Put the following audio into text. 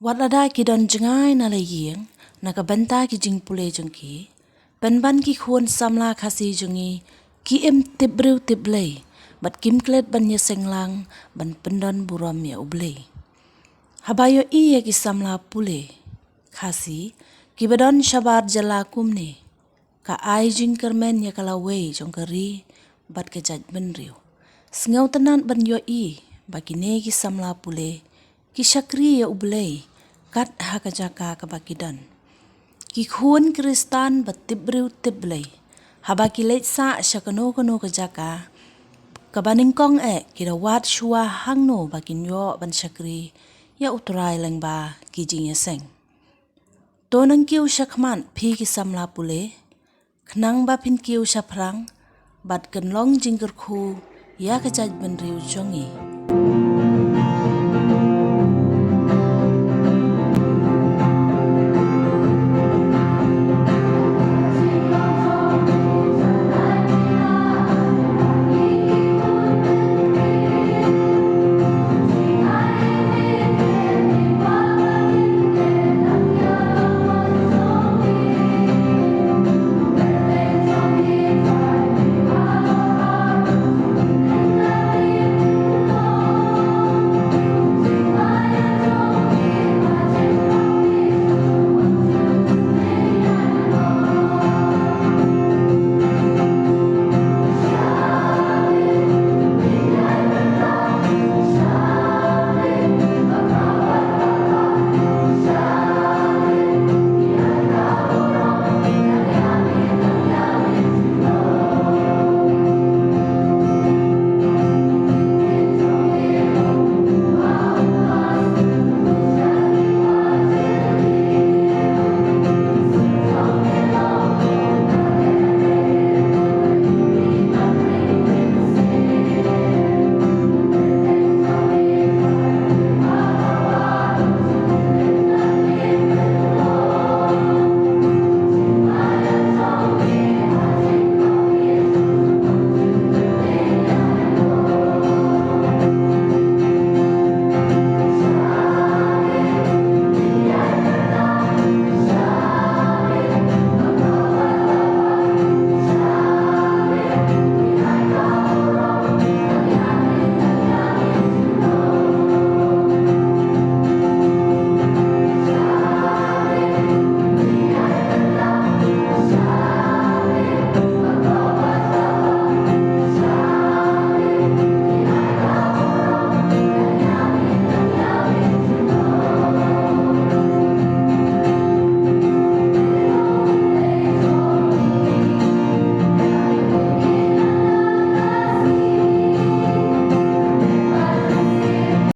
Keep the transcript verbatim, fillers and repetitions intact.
Wat lada ki don jngai na la ïing na ka bynta ki jingpule jong ki, pynban ki khun samla Khasi jong ngi ki im tip briew tip Blei bad kim klet ban ïaseng lang ban pyndon burom ïa U Blei. Haba ïohi ïa ki samla pule Khasi kiba don shabar jylla kumne, ka ai jingkyrmen ïa ka lawei jong ka ri bad ka jaitbynriew. Sngewtynnad ban ïohi ba kine ki samla pule ki shakri ïa U Blei kat ha ka jaka kaba ki don. Ki khun Khristan ba tip briew tip Blei, haba ki leit sah sha kano kano ka jaka kaba nyngkong eh, ki da wad shuwa hangno ba kin ïoh ban shakri ïa U Trai lyngba ki jingïaseng. To nang kiew shakhmat phi ki samla pule, khnang ba phin kiew shaphrang bad kan long jingkyrkhu ïa ka jaitbynriew jong ngi.